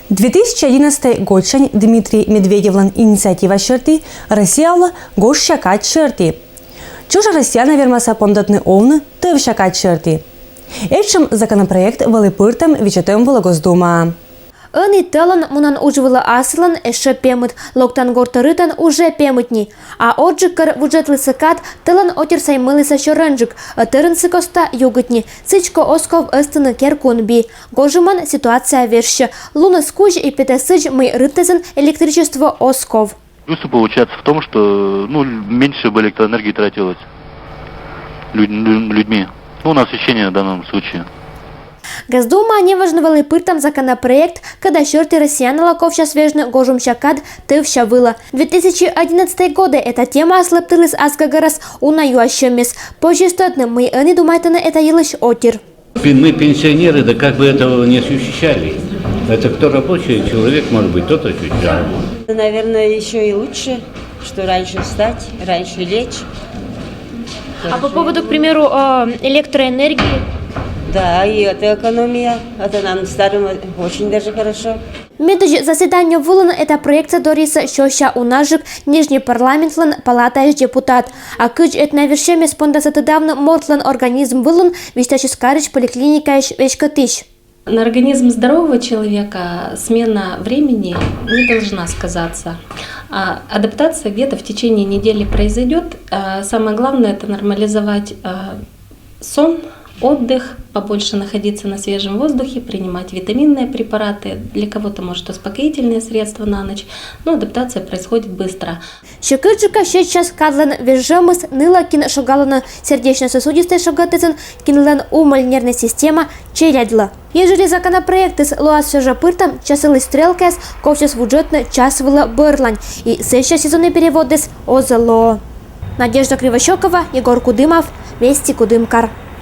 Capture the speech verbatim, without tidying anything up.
Две тысячи одиннадцатый годсянь Дмитрий Медведевлӧн инициатива серти Россияла гожся кад серти. Чужан Россияна вермаса пондӧтны овны тӧвся кад серти. Этшӧм законопроект вӧлі пыртӧм видзӧдтӧм вылӧ Госдумаӧ. Ӧні тӧлӧн, мунан удж вылӧ асылӧн ещӧ пемыд, локтан гортӧ рытӧн уже пемыдни. А орджык кӧр вуджӧдлісӧ кад, тӧлӧн отир саймылісӧ сёрӧнджык, ӧтарӧн сы коста югыдни. Сідзкӧ оз ков ӧзтыны керкун би. Гожӧмӧн ситуация вежсьӧ. Луныс кузь и петӧ сідз, мый рытӧзын электричество оз ков. Плюсы получается в том, что, ну, меньше бы электроэнергии тратилось люд- лю- людьми. Ну, на освещение в данном случае. Госдумаӧ неважӧн вӧлі пыртӧм законопроект, кӧда серти Россиянала ковчас вежны гожӧмся кад тӧвся вылӧ. Две тысячи одиннадцатый годӧ эта темаыс лэптыліс ас гӧгӧрас уна юасьӧмыс. Позис тӧдны, мый ӧні думайтӧны эта йылысь отир. Пен- Мы пенсионеры, да как бы этого не ощущали. Это кто рабочий человек, может быть, тот ощущает. Наверное, еще и лучше, что раньше встать, раньше лечь. А по поводу, к примеру, э, электроэнергии? Да, и это экономия. Это нам старым очень даже хорошо. Медводз заседание вылын эта проектсӧ дорйисӧ сёся унаджык Нижний парламентлӧн палатаысь депутат. А кыдз эта вежсьӧмыс пондасӧ тыдавны мортлӧн организм вылын, висьтасис карысь поликлиникаысь веськӧдысь. На организм здорового человека смена времени не должна сказаться. А адаптация где-то в течение недели произойдет. А самое главное — это нормализовать а, сон, отдых, побольше находиться на свежем воздухе, принимать витаминные препараты, для кого-то, может, успокоительные средства на ночь, но адаптация происходит быстро. Сьӧкыдджыка сетчас кадлӧн вежсьӧмыс нылӧ, кин шогалӧны сердечно-сосудистой шогӧтысын, кинлӧн умӧль нервнӧй система, челядьлы. Ежели законопроектыс лоас всё жӧ пыртӧм, часовой стрелкаяс ковсис вуджӧдны час вылӧ бӧрлань, и сэтшӧм сезоннӧй переводыс оз ло. Надежда Кривощёкова, Егор Кудымов, Вести Кудымкар.